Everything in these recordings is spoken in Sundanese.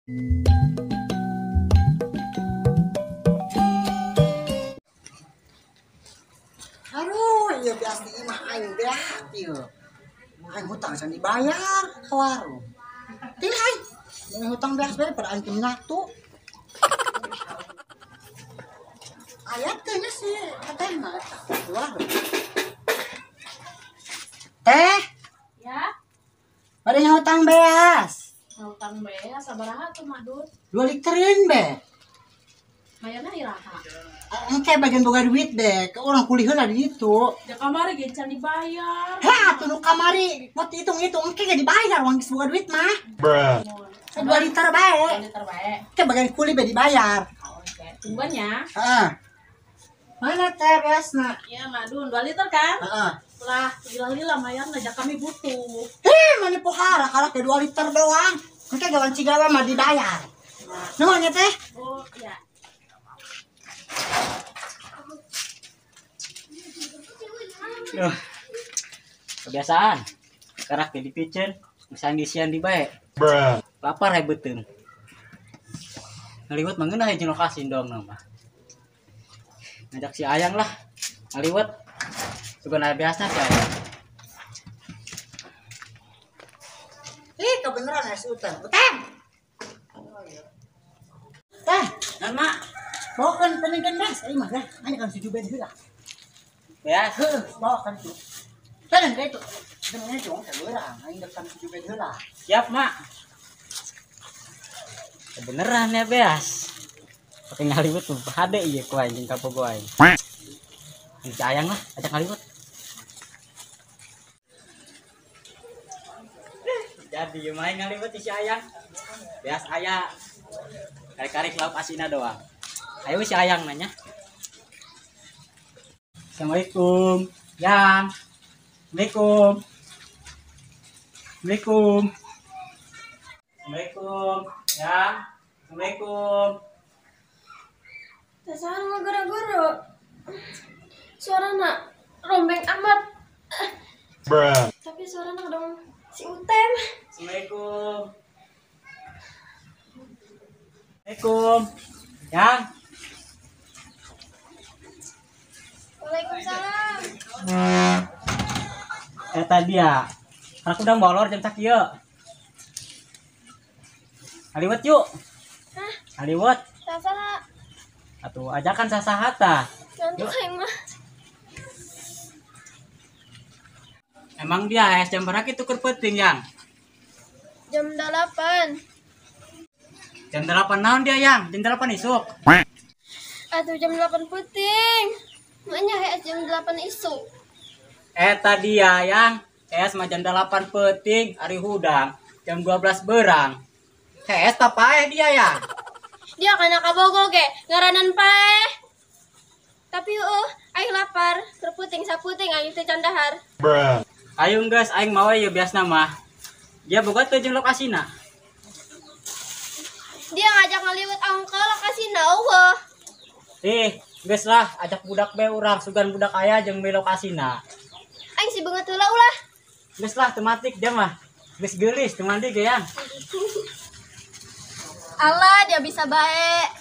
Aduh, iya biasa imah aing beak ieu. Aing hutang can dibayar ka warung. Teu aing. Mun hutang beas bae pada aing teu minatu. Aya teh nya si teh mah eta di warung. Teh? Ya. Bade hutang beas. Hutang beas sabaraha tuh Madut? 2 literin be. Mayana iraha. Engke bagian boga duit deh, ke orang kuliah lah di itu. Ya kamari ge can dibayar. Hah, atuh nu kamari, mau hitung-hitung engke ge dibayar uang geus boga duit mah. Bruh. 2 liter bae. 2 liter bae. Engke bagian kuli be dibayar. Oke, tungguan ya. Heeh. Mana teh beasna? Iya, Madun, 2 liter kan? Heeh. Lah, gila-gila mayarna ja kami butuh. Heh, mana pohara kalah ke 2 liter doang. Engke gawan cigawa mah dibayar. Nuhun ya teh? Oh, iya. Duh, kebiasaan. Karak di piceun, misalnya disian di bae. Bruh. Lapar hay beuteung. Ngaliwet mah ngeunah jeung lokasi dong mah. Ngajak si Ayang lah. Ngaliwet. Sugan aya biasa si Ayang. Ih, kebeneran ya si Utang. Utang. Teh, nan mak. Bawakan peningkan beas, aing mah dah. Aing kan setuju beas heula. Beas. Heuh, bawakan tuh. Teh, itu. Sebenarnya cuma seberang, aing depan setuju beas heula. Siap, Mak. Kebeneran ya beas. Pakai ngaliwet tuh, hade ieu ku aing jeung kabogo aing. Si Ayang lah, ajak ngaliwet. Jadi ieu mah ngaliwet si Ayang. Beas aya. Karik-karik lauk asina doang. Ayo si Ayang nanya. Assalamualaikum. Yang. Assalamualaikum. Assalamualaikum. Assalamualaikum. Yang. Assalamualaikum. Dasar mah gara-gara. Suara nak rombeng amat. Bruh. Tapi suara nak dong si Utem. Assalamualaikum. Assalamualaikum. Yang. Waalaikumsalam. Tadi ya, aku udah molor jam sakieu. Aliwet yuk. Hah? Aliwet. Sasaha. Atuh ajakan sasahata. Ngantuk aing mah. Emang dia es jam berapa itu keur peuting, Yang? Jam 8. Jam 8 naon dia, Yang? Jam 8 isuk. Atuh jam 8 peuting. Makanya hees jam 8 isuk. Tadi ya, Yang. Hees mah jam 8 peuting, ari hudang. Jam 12 berang. Hees ta paeh dia, Yang. Dia kana kabogo ge, ngaranan paeh. Tapi heueuh, aing lapar, keur puting saputing aing teu can dahar. Bruh. Ayo geus, aing mawa ieu biasna mah. Dia boga teu jeung lokasina. Dia ngajak ngaliwet angka lokasina eueuh. Ih, geus lah, ajak budak bae urang, sugan budak aya jeung bae lokasina. Aing si beungeut heula ulah. Geus lah, teu matik dia mah. Geus geulis, teu mandi ge, Yang. Alah, dia bisa bae.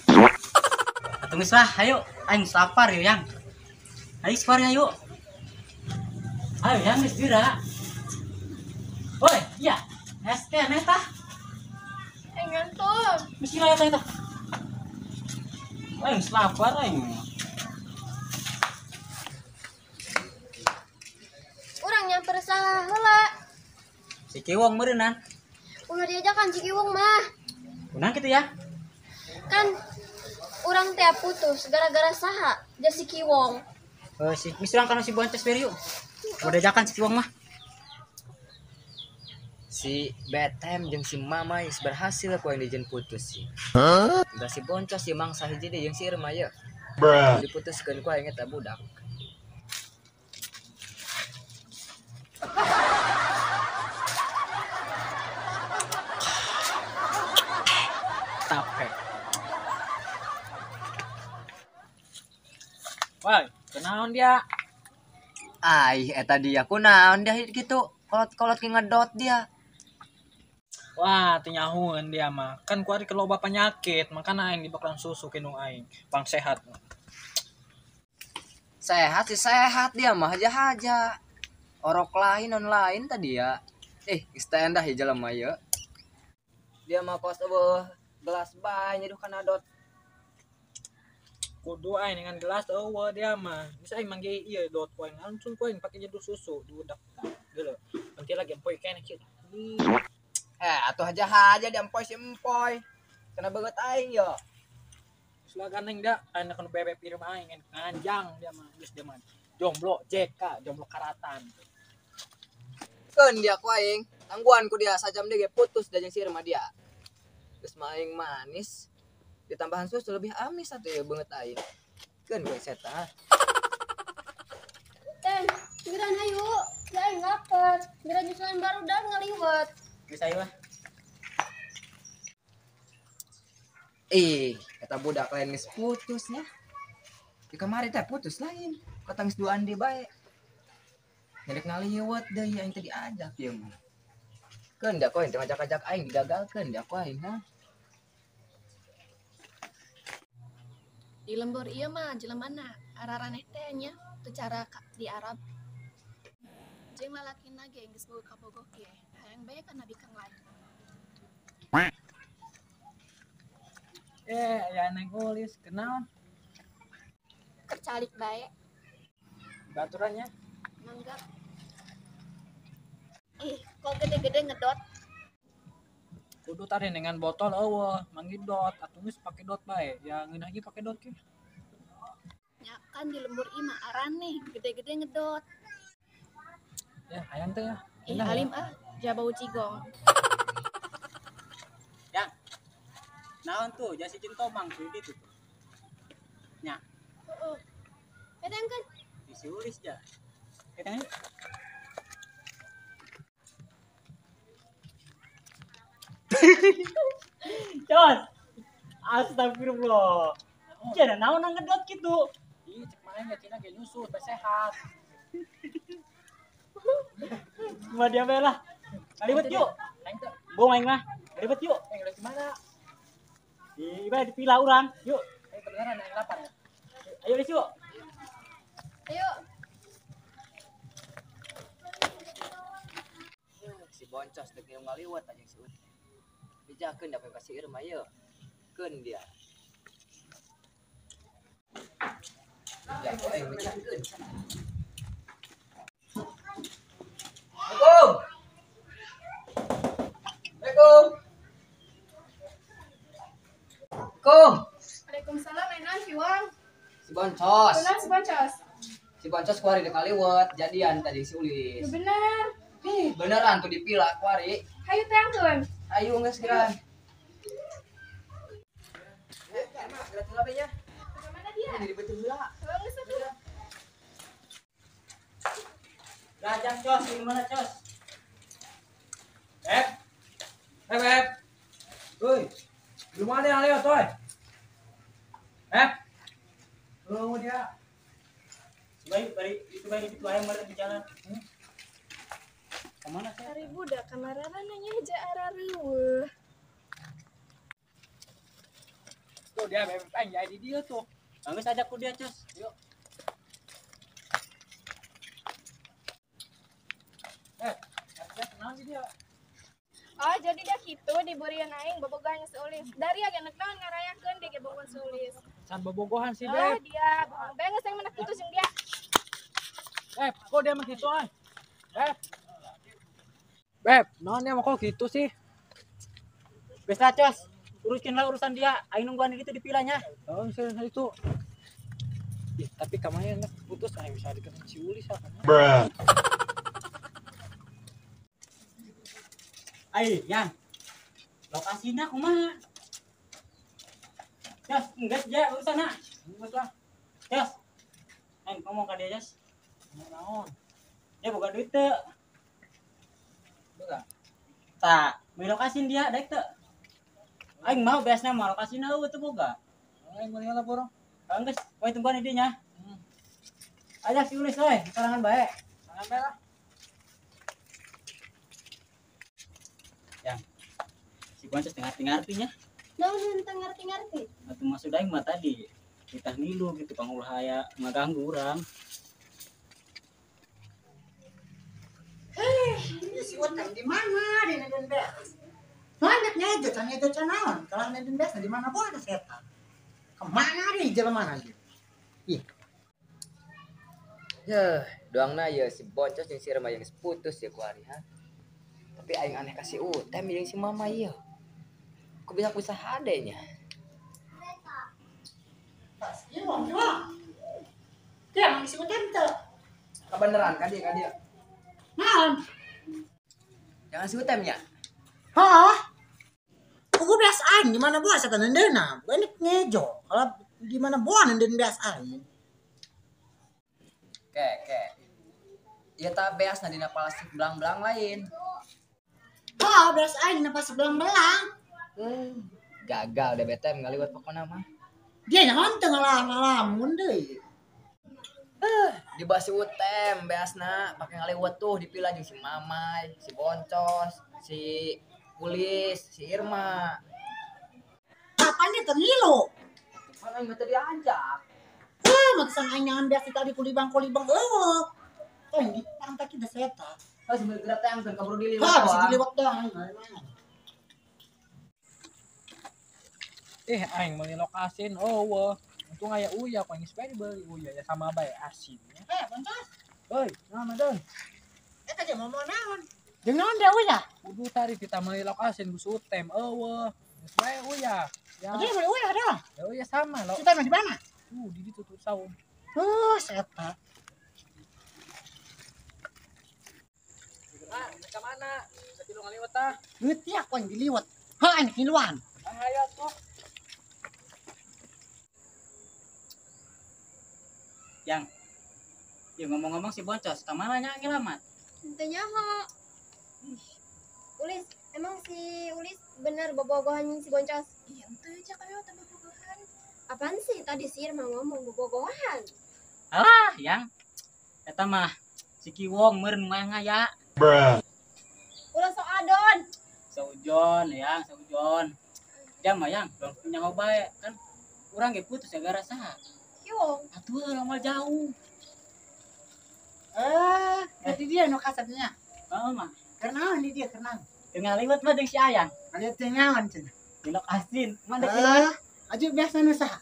Atuh geus lah, ayo, aing lapar yeuh, Yang. Ayo separ yuk. Ayo, Yang geus geura. Woi, iya. Es teh neta. Aing ngantuk. Geus gila eta eta. Aing geus lapar aing. Urang nyamper salah heula. Si Kiwong meureunnan. Ulah diajakan si Kiwong mah. Kunang kitu ya? Kan urang teh putus gara-gara saha ja si Kiwong. Si geus urang kana si Bonces beri yuk. Udah diajakan si Kiwong mah. Si Betem jeung si Mama geus berhasil ku aing dijieun putus sih. Huh? Udah si Boncos si mangsa hiji deui jeung si Irma ye. Bruh. Diputuskeun ku aing eta budak. Tape. Woi, kunaon dia? Ai, eta dia kunaon dia kitu? Kolot-kolot ge ngedot dia. Wah, teu nyahoeun dia mah. Kan kuari loba penyakit, makana aing dibakalan susu kinung aing. Pang sehat. Sehat sih sehat dia mah haja-haja. Orok lain non lain tadi ya. Geus teh endah ya jelema ieu. Dia mah kos eueuh gelas bae nyeduh kana dot. Kudu aing dengan gelas eueuh dia mah. Geus aing mangge ieu dot ku aing langsung ku aing pake nyeduh susu diudak. Geuleuh. Nanti lagi empoy keneh kieu. Atuh haja-haja dia empoy si empoy. Kena beungeut aing yo. Geus lah gandeng da, aing nu bebek pirim aing nganjang dia mah geus dia mah. Jomblo JK, jomblo karatan. Keun dia ku aing, tangguhan ku dia sajam dia ge putus da jeung si Irma dia. Geus mah aing manis, ditambahan susu lebih amis atuh ya beungeut aing. Keun ku seta. Tem, geran ayo. Ya aing lapar. Geran nyusulan baru dah ngaliwet. Geus ayo ah. Kata budak lain geus putus nya. Di kamari teh putus lain. Kata geus duaan deui bae. Nyedek ngaliwet deui aing teh diajak ieu mah. Keun da ku aing teh ngajak-ajak aing digagalkeun da ku aing ha. Di lembur ieu mah jelemana araraneh teh nya teu cara di Arab. Jeung lalakina ge geus boga kabogoh ge, hayang bae kana bikang lain. Ya neng ulis kenaon? Kercalik bae. Baturannya? Mangga. Ih, kok gede-gede ngedot? Kudu tadi dengan botol eueuh, manggi dot atuh geus pake dot bae. Ya ngeunah ge pake dot ge. Nya kan di lembur ieu mah araneh gede-gede ngedot. Ya hayang teh ya. Ih, alim ah, jabau cigong. Yang. Naon tuh jasi jeung tomang tuh gitu. Nya. Heeh. Etang kan si Ulis ja. Etang. Cos. Astagfirullah. Cenah naon ngedot kitu. Ih, cek main ya cenah ge nyusu teh sehat. Cuma dia bae lah. Ribet yuk. Bohong aing mah. Ribet yuk. Ribet di mana? Di bae dipila urang. Yuk. Beneran aing lapar ya. Ayo Lis yuk. Ayo. Si boncos deuk ngaliwet anjing si Ut. Dijakeun da ka si Irma ieu. Keun dia. Ya ku aing bejakeun. Assalamualaikum. Assalamualaikum. Assalamualaikum. Waalaikumsalam, enak si Wang. Si Boncos. Benar si Boncos. Si Boncos kuari deuk ngaliwet jadian tadi si Ulis. Bener. Ih, beneran tuh dipila kuari. Hayu teangkeun. Ayo geus geran. Mana dia? Jadi betul heula. Heeh, geus atuh. Gajah Cos, di mana Cos? Beb. Woi. Di mana yang lewat, toy? Beb. Oh, dia. Baik, bari itu baik itu ayam bari di jalan. Kemana sih? Ari budak kamarana nanya aja arareueuh. Tuh dia beb aing jadi dia tuh. Geus ajak ku dia, Cos. Yuk. Dia kenal sih dia. Oh, jadi dia kitu diburian aing bobogohan si Ulis. Dari aya nek naon ngarayakeun dia ge bobogohan si Ulis. Can bobogohan sih, Ah, Beb. dia bohong bae geus yang menak putus jeung dia. Kok dia mah gitu ah? Beb. Beb, naon dia mah kok gitu sih? Geus lah, Cos. Urusin lah urusan dia. Aing nungguan di ditu dipilanya. Oh, misalnya itu. Ih, tapi kamanya enak putus aing bisa diketin si Ulis apa? Bruh. Ai, Yang. Lokasina kumaha? Cos, geus ja urusanna. Geus lah. Cos. Aing ngomong ka dia, Cos. Ngomong naon? Dia boga duit teu. Boga. Tah, meuli lokasin dia daek teu. Aing mau beasna mah lokasina eueuh teu boga. Aing meuli heula borong. Geus, we tungguan di dinya. Ajak si Ulis we, sorangan bae. Sorangan bae lah. Yang. Boncos teu ngarti-ngartinya. Naon teu ngarti-ngarti? Atuh maksud aing mah tadi kita ngilu gitu pangulah aya ngaganggu urang. Si Utem di mana di Neden Beas? Banyak ngejo, can ngejo can naon. Kalau Neden Beas di mana boleh setan. Kemana di jalan mana dia? Ih. Yeuh, doangna ye si Boncos jeung si Irma yang putus ya ku ari ha. Tapi aing aneh ka si Utem jeung si Mama ieu. Ku bisa hade nya. Pas ieu wong kieu. Dia mang si Utem teu. Kabeneran ka dia ka dia. Naon? Jangan si Utem nya. Hah? Aku beas aing di mana buah setan nendeuna. Banyak ngejo. Kalau di mana buah nenden beas aing. Ke. Ieu ta beasna dina plastik belang-belang lain. Hah, beas aing dina plastik belang-belang. Gagal deh BTM ngaliwat pokona mah. Dia nyaon teu ngalamun deui. Dibahas si Utem beasna pake ngaliwat tuh dipilah jeung si Mamai, si Boncos, si Ulis, si Irma. Kapan dia teu ngilu? Kan aing mah teu diajak. Maksan aing nyangan beas tadi kulibang-kulibang eueuh. Teh di pantai kita seta. Oh, sebenarnya teh angkeun kaburu diliwat. Ha, bisa diliwat dah. Aing meuli lokasin eueuh. Untung aya uya ku aing geus bae dibeli uya ya sama bae asin nya. Boncos. Euy, naon Don? Eta teh mau naon? Jeung naon dia uya? Kudu tadi kita meuli lokasin ku Utem eueuh. Geus bae uya. Ya. Dia beli uya dah. Ya uya sama lo. Kita mah di mana? Di ditu tuh saung. Oh, seta. Ah, ka mana? Tadi lu ngaliwat tah. Leutik aku yang diliwat. Heuh, aing ngiluan. Hayo tuh. Yang ya ngomong-ngomong si Boncos, ka mana nya ngilamat? Teu nyaho. Ulis, emang si Ulis bener bobogohan si Boncos? Iya, henteu cak ayo teh bobogohan. Apaan sih tadi si Irma ngomong bobogohan? Alah, yang eta mah si Kiwong meureun ngaya-ngaya. Bruh. Ulah sok adon. Saujon, yang saujon. Jam mah yang belum punya bae kan urang ge putus ya gara saha. Kiwong. Atuh lama jauh. Berarti dia nu kasatnya. Heeh mah. Kenaon di dia kenaon. Teu ngaliwat mah jeung si Ayang. Ngaliwat teh nyaon cenah. Dilok asin, mah dek liwat. Aju biasa nu saha?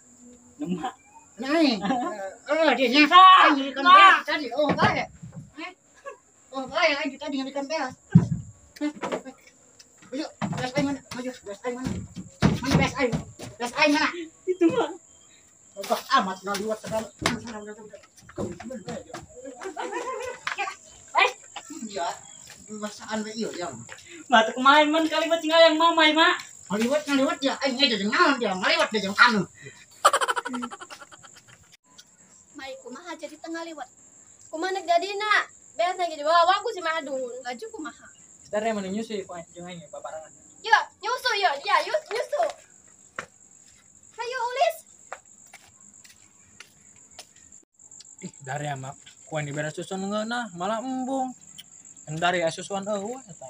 Nemak. Nah, dia nya. Aing ngirikan beas tadi. Oh, bae. Oh, bae aing tadi ngirikan beas. Ayo, beas aing mana? Maju, beas aing mana? Mana beas aing? Beas aing mana? Itu mah. Ogah amat ngaliwat segala. Ya, masaan we ieu yang. Mah teu kumaha man kaliwat jeung Ayang mamai mak. Ngaliwat ngaliwat ya aing aja jeung naon dia ngaliwat dia jeung anu. Mai kumaha jadi teu ngaliwat? Kumaha nek jadina? Beas lagi dibawa ku si Madun. Laju kumaha? Sebenarnya mana nyusu ku aing jeung aing babarengan. Yo, nyusu yo, ya nyusu. Hayo Ulis. Ih, dari ama ku aing dibere susuan ngeunah malah embung. Dari susuan eueuh eta.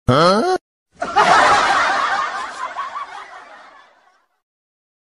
Hah?